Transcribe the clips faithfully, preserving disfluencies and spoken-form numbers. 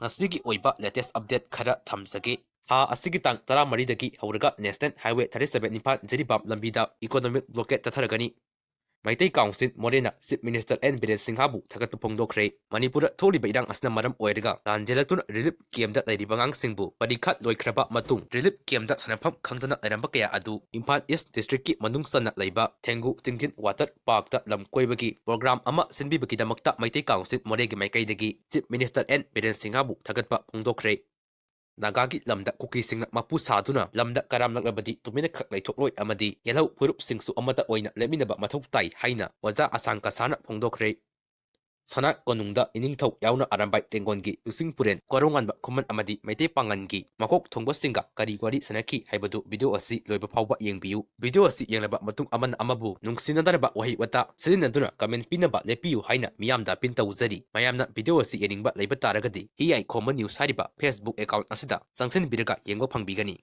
ꯉꯁꯤꯒꯤ ꯑꯣꯏꯕ latest update ꯈꯔ ꯊꯝꯖꯒꯦ꯫ ꯊꯥ ꯑꯁꯤꯒꯤ ꯇꯥꯡ ꯇꯔꯥꯃꯔꯤꯗꯒꯤ ꯍꯧꯔꯒ National Highway thirty seven Imphal Jiribam ꯂꯝꯕꯤꯗ economic blockade ꯆꯠꯊꯔꯒꯅꯤ꯫ ꯃꯩꯇꯩ ꯀꯥꯎꯟꯁꯤꯜ ꯃꯣꯔꯦꯅ Chief Minister N ꯕꯤꯔꯦꯟ ꯁꯤꯡꯍꯕꯨ ꯊꯥꯒꯠꯄ ꯐꯣꯡꯗꯣꯛꯈ꯭ꯔꯦ꯫ ꯃꯅꯤꯄꯨꯔꯗ ꯊꯣꯛꯂꯤꯕ ꯏꯔꯥꯡ ꯑꯁꯤꯅ ꯃꯔꯝ ꯑꯣꯏꯔꯒ ꯂꯥꯟ ꯆꯦꯜꯂꯛꯇꯨꯅ relief campꯇ ꯂꯩꯔꯤꯕ ꯑꯉꯥꯡꯁꯤꯡꯕꯨ ꯄꯔꯤꯈꯥ ꯂꯣꯏꯈ꯭ꯔꯕ ꯃꯇꯨꯡ relief campꯇ ꯁꯥꯟꯅꯐꯝ ꯈꯪꯗꯅ ꯂꯩꯔꯝꯕ ꯀꯌꯥ ꯑꯗꯨ ꯏꯝꯐꯥꯜ East Districtꯀꯤ ꯃꯅꯨꯡ ꯆꯟꯅ ꯂꯩꯕ ꯊꯦꯡꯒꯨ ꯆꯤꯡꯊꯤꯟ water parkꯇ ꯂꯝ ꯀꯣꯏꯕꯒꯤ program ꯑꯃ ꯁꯤꯟꯕꯤꯕꯒꯤꯗꯃꯛꯇ ꯃꯩꯇꯩ ꯀꯥꯎꯟꯁꯤꯜ ꯃꯣꯔꯦꯒꯤ ꯃꯥꯏꯀꯩꯗꯒꯤ Chief Minister N ꯕꯤꯔꯦꯟ ꯁꯤꯡꯍꯕꯨ ꯊꯥꯒꯠꯄ ꯐꯣꯡꯗꯣꯛꯈ꯭ꯔꯦ꯫ ꯅꯥꯒꯥꯒꯤ ꯂꯝꯗ ꯀꯨꯀꯤꯁꯤꯡꯅ ꯃꯄꯨ ꯁꯥꯗꯨꯅ ꯂꯝꯗ ꯀꯔꯥꯝꯂꯛꯂꯕꯗꯤ ꯇꯨꯃꯤꯟꯅ ꯈꯛ ꯂꯩꯊꯣꯛꯂꯣꯏ ꯑꯃꯗꯤ ꯌꯦꯜꯍꯧ ꯐꯨꯔꯨꯞꯁꯤꯡꯁꯨ ꯑꯃꯠꯇ ꯑꯣꯏꯅ ꯂꯦꯞꯃꯤꯟꯅꯕ ꯃꯊꯧ ꯇꯥꯏ ꯍꯥꯏꯅ ꯑꯣꯖꯥ ꯑꯁꯥꯡ ꯀꯁꯥꯔꯅ ꯐꯣꯡꯗꯣꯛꯈ꯭ꯔꯦ꯫ ꯁꯅꯥ ꯀꯣꯅꯨꯡꯗ ꯏꯅꯤꯡꯊꯧ ꯌꯥꯎꯅ ꯑꯔꯥꯝꯕꯥꯏ ꯇꯦꯡꯒꯣꯟꯒꯤ ꯂꯨꯆꯤꯡ ꯄꯨꯔꯦꯟ ꯀꯣꯔꯧꯉꯥꯟꯕ ꯈꯨꯃꯟ ꯑꯃꯗꯤ ꯃꯩꯇꯩ ꯄꯥꯉꯟꯒꯤ ꯃꯀꯣꯛ ꯊꯣꯡꯕꯁꯤꯡꯒ ꯀꯔꯤ ꯋꯥꯔꯤ ꯁꯥꯟꯅꯈꯤ ꯍꯥꯏꯕꯗꯨ video ꯑꯁꯤ ꯂꯣꯏꯕ ꯐꯥꯎꯕ ꯌꯦꯡꯕꯤꯌꯨ꯫ Video ꯑꯁꯤ ꯌꯦꯡꯂꯕ ꯃꯇꯨꯡ ꯑꯃꯅ ꯑꯃꯕꯨ ꯅꯨꯡꯁꯤꯅꯗꯅꯕ ꯋꯥꯍꯩ ꯋꯥꯇꯥ ꯁꯤꯖꯤꯟꯅꯗꯨꯅ comment ꯄꯤꯅꯕ ꯂꯦꯞꯄꯤꯌꯨ ꯍꯥꯏꯅ ꯃꯤꯌꯥꯝꯗ appeal ꯇꯧꯖꯔꯤ꯫ ꯃꯌꯥꯝꯅ video ꯑꯁꯤ ꯌꯦꯡꯅꯤꯡꯕ ꯂꯩꯕ ꯇꯥꯔꯒꯗꯤ ꯍꯤꯌꯥꯏ ꯈꯣꯝꯕ news ꯍꯥꯏꯔꯤꯕ Facebook account ꯑꯁꯤꯗ ꯆꯪꯁꯤꯟꯕꯤꯔꯒ ꯌꯦꯡꯕ ꯐꯪꯕꯤꯒꯅꯤ꯫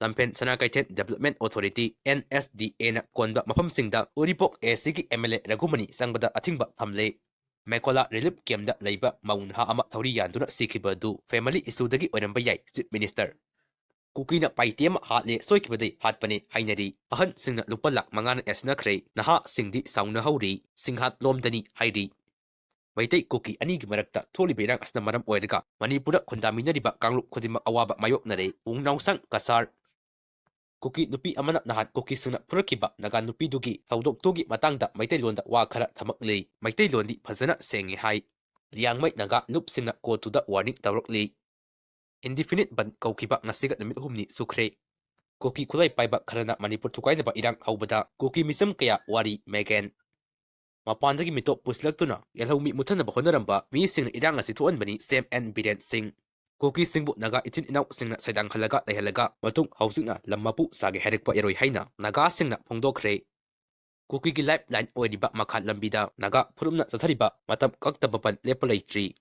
ꯂꯝꯐꯦꯜ ꯁꯅꯥ ꯀꯩꯊꯦꯜ Development Authority, N S D Aꯅ ꯀꯣꯟꯕ ꯃꯐꯝꯁꯤꯡꯗ ꯎꯔꯤꯄꯣꯛ ACꯒꯤ MLA ꯔꯘꯨꯃꯅꯤ ꯆꯪꯕꯗ ꯑꯊꯤꯡꯕ ꯊꯝꯂꯦ꯫ ꯃꯦꯀꯣꯂꯥ relief campꯇ ꯂꯩꯕ ꯃꯧ ꯅꯍꯥ ꯑꯃ ꯊꯧꯔꯤ ꯌꯥꯟꯗꯨꯅ ꯁꯤꯈꯤꯕ ꯑꯗꯨ family issueꯗꯒꯤ ꯑꯣꯏꯔꯝꯕ ꯌꯥꯏ, Chief Minister꯫ ꯀꯨꯀꯤꯅ ꯄꯥꯏꯇꯦ ꯑꯃ ꯍꯥꯠꯂꯦ, ꯁꯣꯏꯈꯤꯕꯗꯩ ꯍꯥꯠꯄꯅꯦ ꯍꯥꯏꯅꯔꯤ꯫ ꯑꯍꯟꯁꯤꯡꯅ ꯂꯨꯄꯥ ꯂꯥꯈ ꯃꯉꯥꯅ ꯌꯥꯁꯤꯟꯅꯈ꯭ꯔꯦ, ꯅꯍꯥꯁꯤꯡꯗꯤ ꯁꯥꯎꯅꯍꯧꯔꯤ, ꯁꯤꯡꯍꯥꯠꯂꯣꯝꯗꯅꯤ ꯍꯥꯏꯔꯤ꯫ ꯃꯩꯇꯩ ꯀꯨꯀꯤ ꯑꯅꯤꯒꯤ ꯃꯔꯛꯇ ꯊꯣꯛꯂꯤꯕ ꯏꯔꯥꯡ ꯑꯁꯤꯅ ꯃꯔꯝ ꯑꯣꯏꯔꯒ ꯃꯅꯤꯄꯨꯔꯗ ꯈꯨꯟꯗꯥꯃꯤꯟꯅꯔꯤꯕ ꯀꯥꯡꯂꯨꯞ ꯈꯨꯗꯤꯡꯃꯛ ꯑꯋꯥꯕ ꯃꯥꯌꯣꯛꯅꯔꯦ, ꯄꯨꯡꯅꯥꯎꯁꯪ ꯀꯁꯥꯔ꯫ ꯀꯨꯀꯤ ꯅꯨꯄꯤ ꯑꯃꯅ ꯅꯍꯥꯟ ꯀꯨꯀꯤꯁꯤꯡꯅ ꯐꯨꯔꯛꯈꯤꯕ ꯅꯥꯒꯥ ꯅꯨꯄꯤꯗꯨꯒꯤ ꯊꯧꯗꯣꯛꯇꯨꯒꯤ ꯃꯇꯥꯡꯗ ꯃꯩꯇꯩꯂꯣꯟꯗ ꯋꯥ ꯈꯔ ꯊꯝꯃꯛꯂꯤ꯫ ꯃꯩꯇꯩꯂꯣꯟꯗꯤ ꯐꯖꯅ ꯁꯦꯡꯉꯤ ꯍꯥꯏ꯫ ꯂꯤꯌꯥꯡꯃꯩ ꯅꯥꯒꯥ ꯂꯨꯞꯁꯤꯡꯅ ꯀꯣꯔꯠꯇꯨꯗ warning ꯇꯧꯔꯛꯂꯤ꯫ Indefinite ꯕꯟ ꯀꯧꯈꯤꯕ ꯉꯁꯤꯒ ꯅꯨꯃꯤꯠ ꯑꯍꯨꯝꯅꯤ ꯁꯨꯈ꯭ꯔꯦ꯫ ꯀꯨꯀꯤ ꯈꯨꯠꯂꯥꯏ ꯄꯥꯏꯕ ꯈꯔꯅ ꯃꯅꯤꯄꯨꯔ ꯊꯨꯒꯥꯏꯅꯕ ꯏꯔꯥꯡ ꯍꯧꯕꯗ ꯀꯨꯀꯤ ꯃꯤꯆꯝ ꯀꯌꯥ ꯋꯥꯔꯤ, ꯃꯦꯒꯦꯟ꯫ ꯃꯄꯥꯟꯗꯒꯤ ꯃꯤꯇꯣꯞ ꯄꯨꯁꯤꯜꯂꯛꯇꯨꯅ ꯌꯦꯜꯍꯧ ꯃꯤ ꯃꯨꯠꯊꯅꯕ ꯍꯣꯠꯅꯔꯝꯕ ꯃꯤꯁꯤꯡꯅ ꯏꯔꯥꯡ ꯑꯁꯤ ꯊꯣꯛꯍꯟꯕꯅꯤ, ꯁꯤ ꯑꯦꯝ ꯑꯦꯟ ꯕꯤꯔꯦꯟ ꯁꯤꯡ꯫ ꯀꯨꯀꯤꯁꯤꯡꯕꯨ ꯅꯥꯒꯥ ꯏꯆꯤꯟ ꯏꯅꯥꯎꯁꯤꯡꯅ ꯁꯩꯗꯥꯡꯍꯜꯂꯒ ꯂꯩꯍꯜꯂꯒ ꯃꯇꯨꯡ ꯍꯧꯖꯤꯛꯅ ꯂꯝ ꯃꯄꯨ ꯁꯥꯒꯦ ꯍꯥꯏꯔꯛꯄ ꯌꯥꯔꯣꯏ ꯍꯥꯏꯅ ꯅꯥꯒꯥꯁꯤꯡꯅ ꯐꯣꯡꯗꯣꯛꯈ꯭ꯔꯦ꯫ ꯀꯨꯀꯤꯒꯤ lifeline ꯑꯣꯏꯔꯤꯕ ꯃꯈꯥ ꯂꯝꯕꯤꯗ ꯅꯥꯒꯥ ꯐꯨꯔꯨꯞꯅ ꯆꯠꯊꯔꯤꯕ ꯃꯇꯝ ꯀꯛꯇꯕ ꯕꯟ ꯂꯦꯞꯄ ꯂꯩꯇ꯭ꯔꯤ꯫